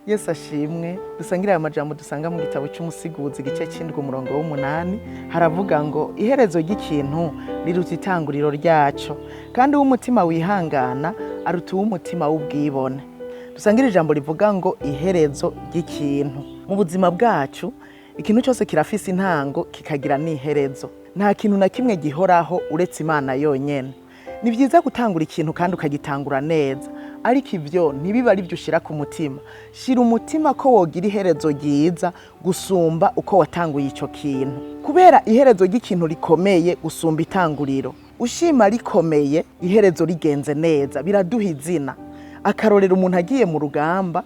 Yesu ashimwe. Dusangire aya majambo dusanga mu gitabo cy'Umusiguzi, igice cy'indwi, umurongo w'umunani. Haravuga ngo: "Iherezo ry'ikintu riruta itanguriro ryaco, kandi uw'umutima wihangana aruta uw'umutima w'ubwibone." Dusangire ijambo rivuga ngo iherezo ry'ikintu. Mu buzima bwacu, ikintu cyose kirafise intango, kikagira n'iherezo. Nta kintu na kimwe gihoraho uretse Imana yonyene. Ni byiza gutangura ikintu kandi ukagitangura neza, ariko ibyo ntibiba ari byo ushyira ku mutima. Shira umutima ko wogira iherezo ryiza gusumba uko watanguye icyo kintu, kubera iherezo ry'ikintu rikomeye gusumba itanguriro. Ushima rikomeye, iherezo rigenze neza biraduha izina. Akarorero, umuntu agiye mu rugamba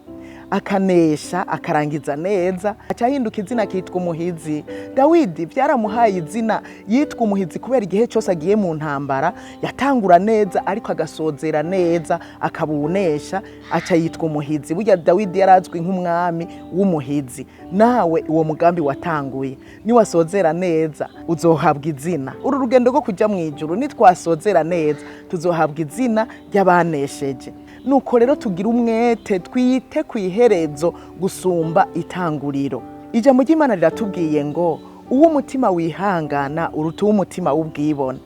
akanesha, akarangiza neza, aca ahinduka izina, akitwa umuhizi. Dawidi byaramuhaye izina, yitwa umuhizi kubera igihe cyose agiye mu ntambara yatangura neza, ariko agasozera neza, akabunesha, aca yitwa umuhizi. Burya Dawidi yarazwi nk'umwami w'umuhizi. Nawe uwo mugambi watanguye, niwasozera neza uzohabwa izina. Uru rugendo rwo kujya mu ijuru, nitwasozera neza tuzohabwa izina ry'abanesheje. Nuko rero tugira umwete, twite ku iherezo gusumba itanguriro. Ijambo ry'Imana riratubwiye ngo uw'umutima wihangana uruta uw'umutima w'ubwibone.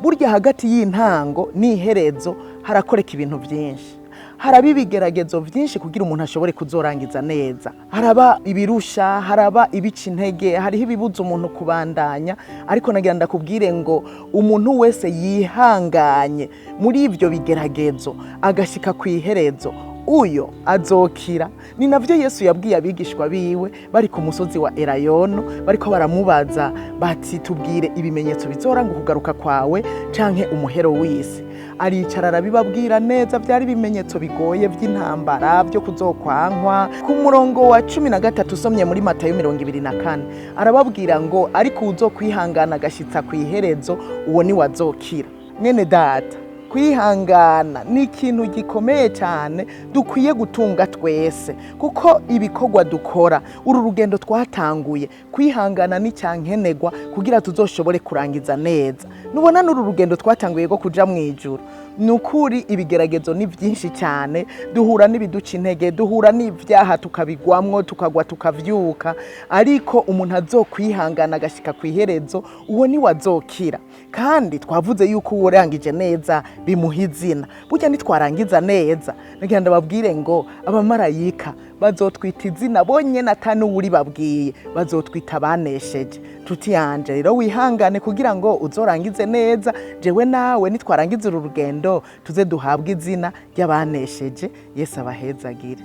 Burya hagati y'intango n'iherezo harakoreka ibintu byinshi, haraba ibigeragezo byinshi kugira umuntu ashobore kuzorangiza neza. Haraba ibirusha, haraba ibica intege, hariho ibibuza umuntu kubandanya. Ariko nagira ndakubwire ngo umuntu wese yihanganye muri ibyo bigeragezo agashika ku iherezo, uyo azokira. Ni navyo Yesu yabwiye abigishwa biwe bari ku musozi wa Elayono, bariko baramubaza bati: "Tubwire ibimenyetso bizoranga ukugaruka kwawe canke umuhero w'isi." Aricara arabibabwira neza. Byari ibimenyetso bigoye by'intambara, byo kuzokwankwa. Ku murongo wa 13 usomye muri Matayo 24, arababwira ngo: "Ariko uzokwihangana agashitsa ku iherezo, uwo ni wazokira." Mwene data, kwihangana ni ikintu gikomeye cyane dukwiye gutunga twese, kuko ibikorwa dukora, uru rugendo twatanguye, kwihangana ni cyankenerwa kugira tuzoshobore kurangiza neza. Nubona n'uru rugendo twatanguye rwo kuja mu ijuru, ni ukuri ibigeragezo ni byinshi cyane. Duhura n'ibiduca intege, duhura n'ibyaha tukabigwamwo, tukagwa, tukavyuka. Ariko umuntu azokwihangana agashika ku iherezo, uwo ni wazokira. Kandi twavuze yuko uwo urangije neza bimuha izina. Burya nitwarangiza neza, nagira ndababwire ngo abamarayika bazotwita izina bonyene ata n'uwuri babwiye, bazotwita abanesheje. Nshuti yanje rero, wihangane kugira ngo uzorangize neza. Jewe nawe nitwarangiza uru rugendo tuze duhabwe izina ry'abanesheje. Yesu abahezagire.